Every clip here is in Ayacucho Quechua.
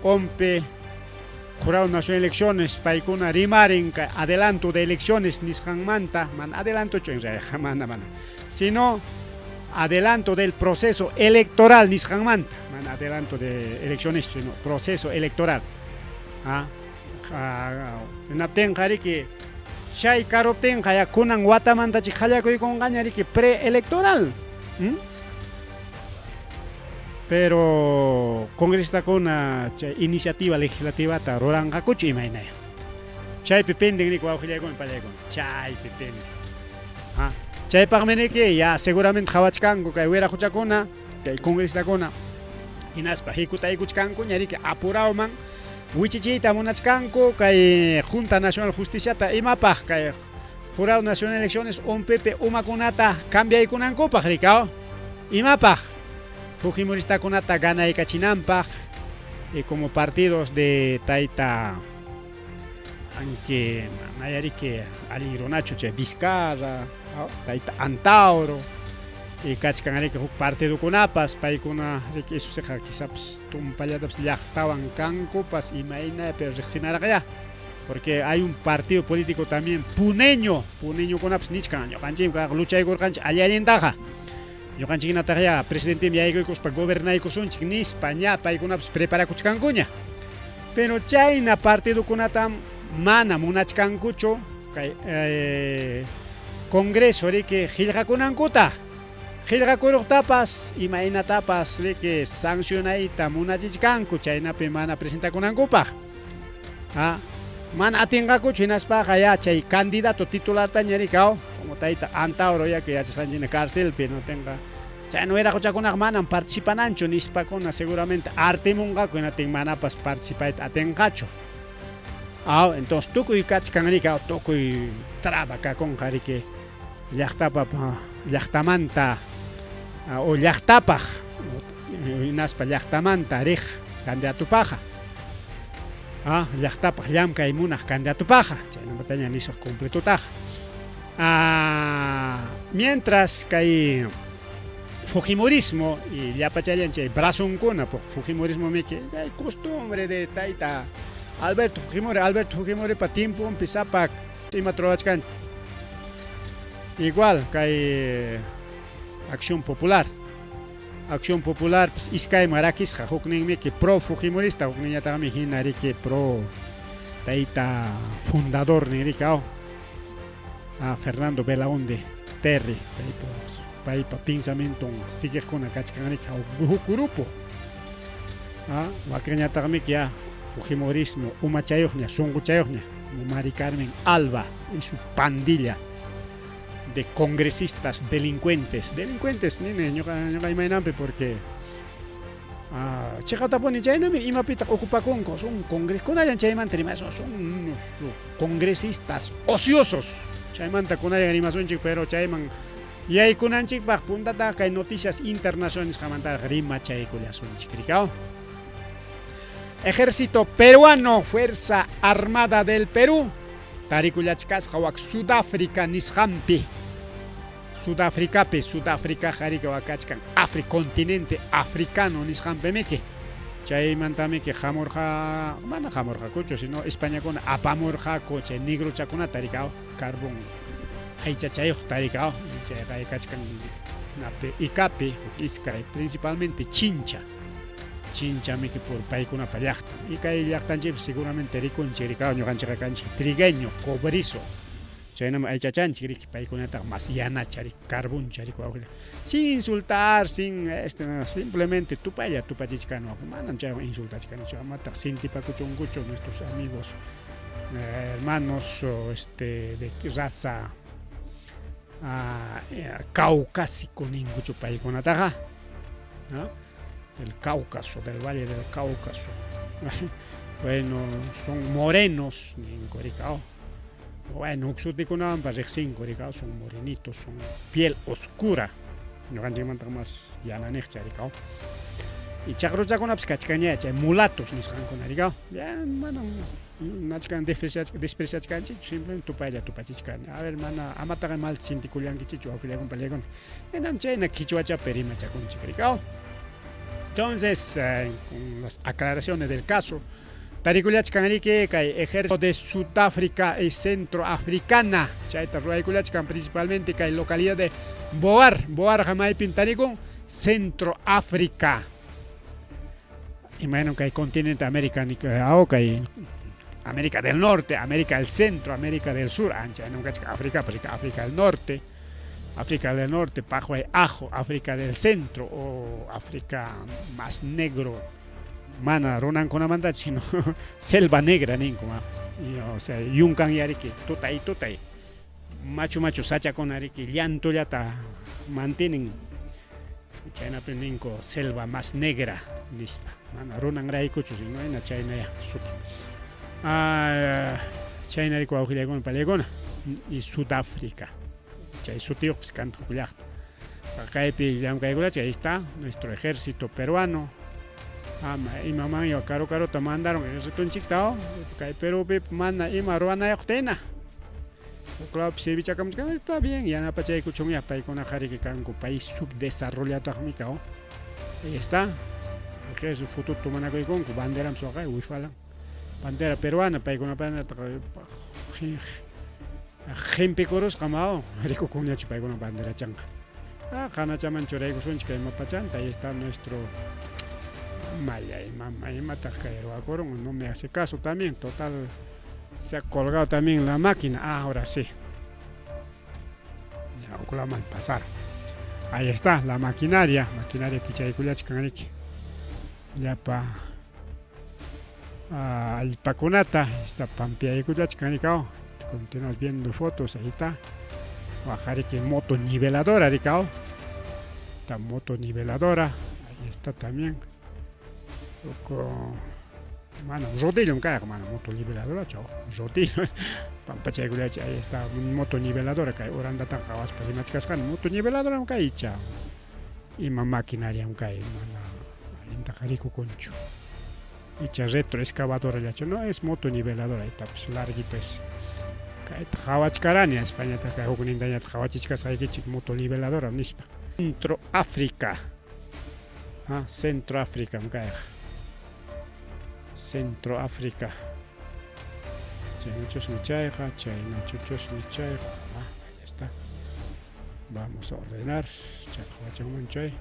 ONPE, Jurado Nacional de Elecciones, paykuna rimarin kay adelanto de elecciones nisqanmanta, mana adelantochu en realidad, mana, mana, sino adelanto del proceso electoral nisqanmanta, mana adelanto de elecciones, sino proceso electoral. Ah, hinaptinqa riki chay karuptinqa ya kunan watamantachik qallakuykunqaña riki preelectoral. Pero congresistakuna chay iniciativa legislativata ruranqakuchu imaynaya. Chaypi penden riki wawqillaykuna pallaykuna, chaypi penden. Ah, chaypaqmi riki ya seguramente qhawachkanku kay wiraquchakuna, kay congresistakuna hinaspa hikutaykuchkankuña riki apurawman wichichiyta munachkanku kay Junta Nacional Justiciata imapaq kay Jurado Nacional de Elecciones ONPP umakunata cambiaykunankupaq rikaw imapaq fujimoristakunata ganaykachinanpaq y como partidos de tayta aunque manayariki allin runachu chay Vizcarra, tayta Antauro y kachkan riki huk partidokunapas paykuna riki eso quizás tumpallatapas llaqtawan kankupas imayna pero riqsinaraqya porque hay un partido político también puneño, puneñokunapas nichkan ñuqanchik luchaykurqanchik alli allintaqa ñuqanchiknataq ya presidente yaykuykuspa gobernaykusunchik nispa ña paykunapas preparakuchkankuña pero chayna partidokunatam mana munachkankuchu kay Congreso riki qillqakunankuta qillqakuruqtapas imaynatapas riki sancionayta munachichkanku chaynapi mana presentakunankupaq. Ah, mana atinqakuchu hinaspaqa ya chay candidato titulartaña rikaw como tayta Antauro ya que yachasqanchikna carcelpi no tenga chayna wiraquchakunaqa manam participananchu nispakuna seguramente artimunqaku hinatin manapas participayta atinqachu. Ah, entonces tukuy kachkan rikaw tukuy traba kakunqa riki llaqtapa llaqtamanta o llaqtapaq hinaspa llaqtamanta riq candidatopaqqa. Ah, llaqtapaq llamkay munaq candidatopaqqa chaynamataña nisaq completotaqa. Ah, mientras kay fujimorismo y llapachallan chay brazonkuna fujimorismo miki chay costumbre de tayta Alberto Fujimori, Alberto Fujimoripa tiemponpi sapa ima ruwachkan igual kay Acción Popular. Acción Popular pues, iskayman rakisqa hukninmiki pro fujimorista hukninñataqmi hina riki pro tayta fundador nin a Fernando Belaunde Terry paypa pensamienton siguiqkuna kachkan riki huk grupo. Ah, wakinñataqmiki ya fujimorismo umachayuqña sunquchayuqña como Mari Carmen Alba y su pandilla de congresistas delincuentes. Delincuentes nini ñuqa ñuqa imaynanpi porque chiqatapuni chaynami imapitaq ocupakunku son congres kunallan chaymanta rimasun son unos congresistas ociosos chaymanta kunallan rimasunchik pero chayman yaykunanchikpaq puntata kay noticias internacionales nisqamantaraq rimachaykullasunchik rikaw. Ejército peruano, Fuerza Armada del Perú, tarikullachkasqa wak Sudáfrica nisqanpi. Sudáfricapi, Sudáfrica harika wakachkan Afri continente africano nisqanpimiki. Chaymantamiki hamurqa, mana hamurqakuchu, sino Españakuna apamurqaku chay negrochakunata rikaw, carbón aychachayuq tarikaw, chayqa kachkan napi Icapi, iskay, principalmente Chincha. Chincha miki por paykunapa llaqtan. Y kay llaqtanchikpi seguramente rikunchik rikaw ñuqanchikqa kanchik trigueño, cobrizo. Chaynami aychachanchik riki paykunataq más yanacha riki, carboncha riki wawqilla. Sin insultar, sin este, simplemente tupalla tupachichkani manam chaywan insultachkanichu, amataq sintipakuchunkuchu nuestros amigos hermanos o este de raza caucásico ninkuchu paykunataqa, ¿no? Del Cáucaso, del Valle del Cáucaso. Bueno, son morenos, ninku rikaw. Bueno, huk sutikunawanpas riqsinku rikaw, son morenitos, son piel oscura. Ñuqanchikmanta más yananiqcha rikaw. Y chaqruchakunapas kachkanña chay mulatos nisqankuna rikaw. Ya manam nachkan despreciachkanchik, simplemente tupaylla tupachichkani. A ver, mana amataqa mal sintikullankichikchu wawqillaykuna pallaykuna. Hinam chayna qichwachapi rimachakunchik rikaw. Entonces, con las aclaraciones del caso, tarikullachkan riki kay ejército de Sudáfrica y Centroafricana, chayta ruwaykullachkan principalmente kay localidad de Boar, Boarqa maypin tarikun Centroáfrica. Imaynam kay continente América kay América del Norte, América del Centro, América del Sur, ancha kachkan África, pero África del Norte, África del Norte, Pajuay Ajo, África del Centro o África más negro, mana runankunamanta sino selva negra ninku, o sea, yunkan yariki, tutay tutay, machu machu sachakuna riki llantullata mantienen, chaynapi ninku selva más negra nispa, mana runanraykuchu sino hina chaynaya suti. Chayna riki wawqillaykuna palaykuna y Sudáfrica, chay sutiyuqpis kantaq llaqta. Kaypi llamk'aykunacha, ahí está nuestro ejército peruano. Ama imamanña karu karuta mandaron ejércitonchikta, kay Perupi mana ima ruwanayuqta. Huklawpi servichakamuchkan, está bien, yanapachaykuchunña paykunaqa riki kanku país subdesarrollataqmi kao. Ahí está. Ejército futuro tomanakuykunku, banderanpas waqay wifalan. Bandera peruana paykunapana qimpikurusqa mao, rikukunñachu paykuna banderachanqa. Ah, qanachaman churaykusunchik kay mapachanta, ahí está nuestro maya mama imataq kay ruwakurun, no me hace caso también, total se ha colgado también la máquina. Ah, ahora sí. Ya huklaman pasar. Ahí está la maquinaria, maquinaria kichaykullachkan riki. Llapa allpakunata, está pampiaykullachkan rikao. Continuamos viendo fotos, ahí está. Bajariki moto niveladora rikao. Esta moto niveladora, ahí está también. Mana rodillo kayqa, mana moto niveladora chaw, rodillo. Pampachaykullachi, ahí está moto niveladora kay urandataqa qhawaspa rimachkasqani, moto niveladora kay icha. Ima maquinaria kay mana allintaqa rikukunchu. Icha retroexcavadora llachu, no es moto niveladora, ahí está pues larguito es. Kayta qhawachkarani Españata kay huknintañataq qhawachichkasqaykichik moto niveladora nispa. Centroáfrica. Ah, Centroáfrica kayqa. Centroáfrica. Chaynachusmi chayqa, chaynachuchusmi chayqa. Ah, ahí está. Vamos a ordenar. Chay qhawachanman chay.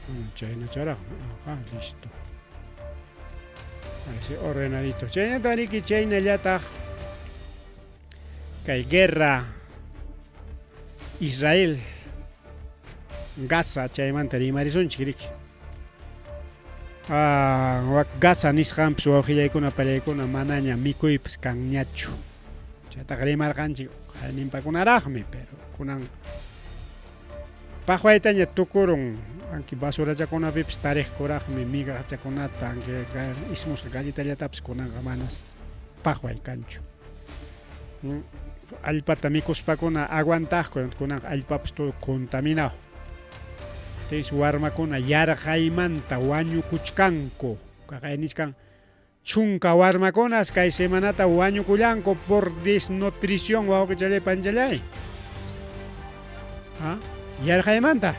Bueno, chaynacharaq. Ajá, listo. Ahí sí, ordenadito. Chaynata riki chaynallataq kay guerra Israel Gaza chaymanta rimarisunchik riki. Ah, Gaza nisqanpis wawqillaykuna palaykuna manaña mikuypas kanñachu. Chaytaqa rimarqanchik qayninpakunaraqmi, pero kunan paqwaytaña tukurun, anki basurachakunapipis tariqkuraqmi migachakunata, anki ismusqa galletallatapis kunanqa manas paqway kanchu. Allpata mikuspakuna aguantaqku, kunanqa allpapas todo contaminado. Entonces warmakuna yarqaymanta wañukuchkanku. Kaqay nichkan chunka warmakunas kay semanata wañukullanku por desnutrición wawqichalay panchalay. Ah, yarqaymanta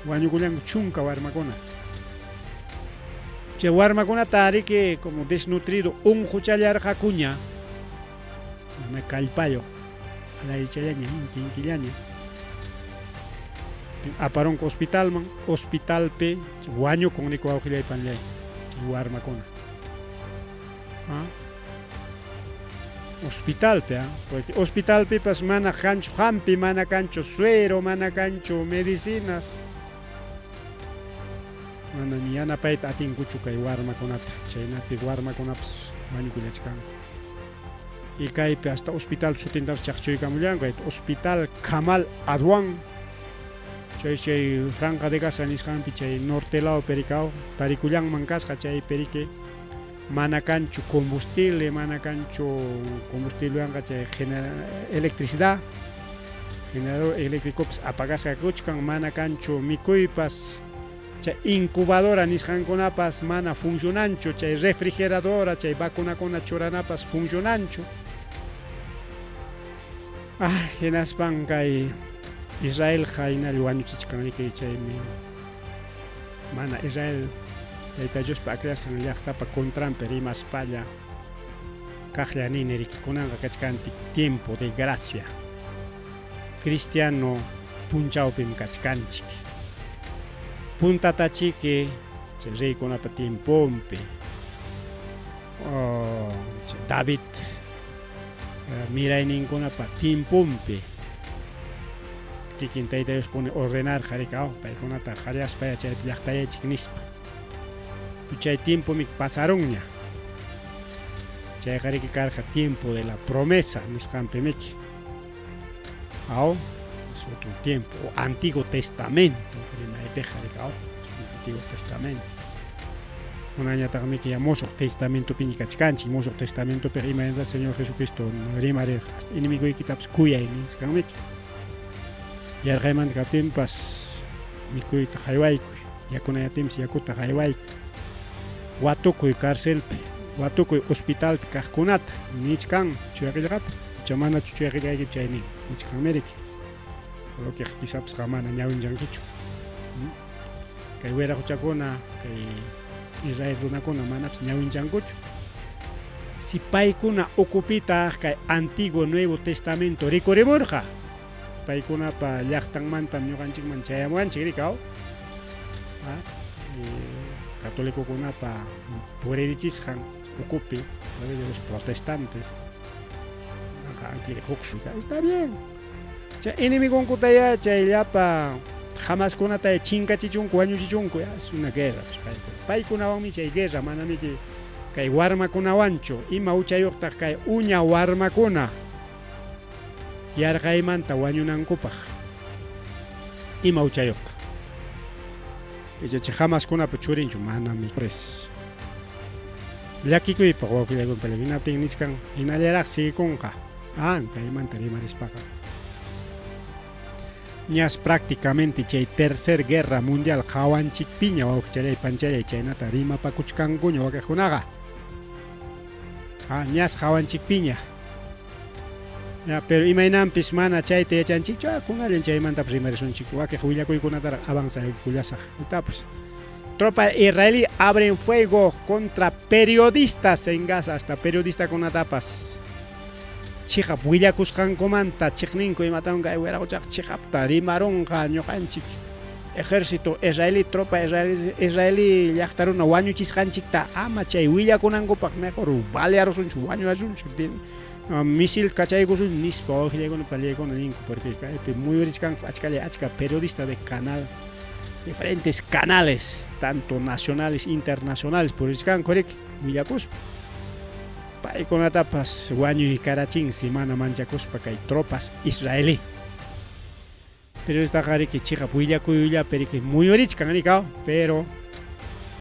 wañukullanku chunka warmakuna. Chay warmakunata riki como desnutrido unquchallarqakuña. Mana kallpayuq, alaychallaña, inki inkillaña. Aparunku hospitalman, hospitalpi wañukun niku wawqillay panllay, chay warmakuna. Ah? Hospitalpi, ah? Porque hospitalpipas mana kanchu hampi, mana kanchu suero, mana kanchu medicinas. Mana ni yanapayta atinkuchu kay warmakunata, chaynapi warmakunapas wañukullachkanku. Y kaypi hasta hospital sutintapas chaqchuykamullanku, hay Hospital Kamal Adwan. Chay chay Franja de Gaza nisqanpi chay norte lado pericao, tarikullanman kasqa chay perique mana kanchu combustible, mana kanchu combustiblewanqa chay electricidad, generador eléctricopas apagasqa kuchkan, mana kanchu mikuypas, chay incubadora nisqankunapas mana funcionanchu, chay refrigeradora, chay vacunakuna churanapas funcionanchu. Ah, hinaspan kay Israel haynalla wañuchichkan riki chaymi Mana Israel Tayta Diospa akllasqan llaqtapa contranpi rimaspalla kaqlla nini riki kunanqa kachkanchik tiempo de gracia. Cristiano punchawpim kachkanchik. Puntatachiki chay reykunapa tiemponpi oh, David mirayninkunapa tiemponpi kikin Tayta Dios pone ordenarqa riki aw paykunata qallaspa chaypi llaqtayachik nispa. Chay tiempomi pasarunña. Chayqa riki karqa tiempo de la promesa nisqanpimiki. Aw, es otro tiempo, o Antiguo Testamento, rimaypiqa riki aw, Antiguo Testamento. Kunañataqmiki ya Mosoq Testamentopiña kachkanchik, Mosoq Testamentopiqa imaynata Señor Jesucristo rimarirqa, hasta enemigoykitapas kuyay nisqanmiki. Yarqaymanta kaptinpas mikuyta haywaykuy, yakunayaptinpas yakuta haywaykuy. Watukuy carcelpi, watukuy hospitalpi kaqkunata nichkan chuya qillqapi. Icha manachu chuya qillqaykipi chay nin, nichkanmiriki. Wakiq quizapis qam mana ñawinchankichu. Kay wiraquchakuna, kay Israel runakuna manapas ñawinchankuchu. Si paykuna ukupitaq kay Antiguo Nuevo Testamento rikurimurqa, paykunapa llaqtanmantam ñuqanchikman chayamuwanchik rikaw. Católicokunapa puririchisqan ukupi, a través de los protestantes, está bien. Chay enemigonkutayá chay llapa Hamaskunata chinkachichunku, wañuchichunku, ya es una guerra pues paykuna. Paykunawanmi chay guerra, manamiki kay warmakunawanchu, ima huchayuqtaq kay uña warmakuna yarqaymanta wañunankupaq. Ima huchayuqtaq. Icha chay Hamaskunapa churinchu, manami pres. Llakikuypaq wawqillaykuna paylla hinaptin nichkan hinallaraq sigikunqa. Ah, kaymanta rimarispaqa. Ñas prácticamente chay tercer guerra mundial qawanchikpiña wawqichalay panchalay chaynata rimapakuchkankuña wakiqkunaqa. Ah, ñas qawanchikpiña. Ya, pero imaynanpis mana chayta yachanchikchu, ah, kunallan chaymantapas rimarisunchik. Wakiq willakuykunataraq avanzaykullasaq. Itapus. Tropa israelí abren fuego contra periodistas en Gaza, hasta periodistakunatapas. Chiqap willakusqankumanta chiqninku imatawan kay wiraquchaqa chiqapta rimarunqa ñuqanchik ejército israelí tropa israelí, israelí llaqta runa wañuchisqanchikta ama chay willakunankupaq mejor balearusunchik wañurasunchik misil kachaykusun nispa wawqillaykuna pallaykuna ninku porque kaypi muyurichkanku achkalla achka periodista de canal diferentes canales tanto nacionales internacionales purichkanku riki willakuspa paykunatapas wañuykarachinsi mana manchakuspa kay tropas israelí periodistaqa riki chiqap willakuyllapi riki muyurichkan riki pero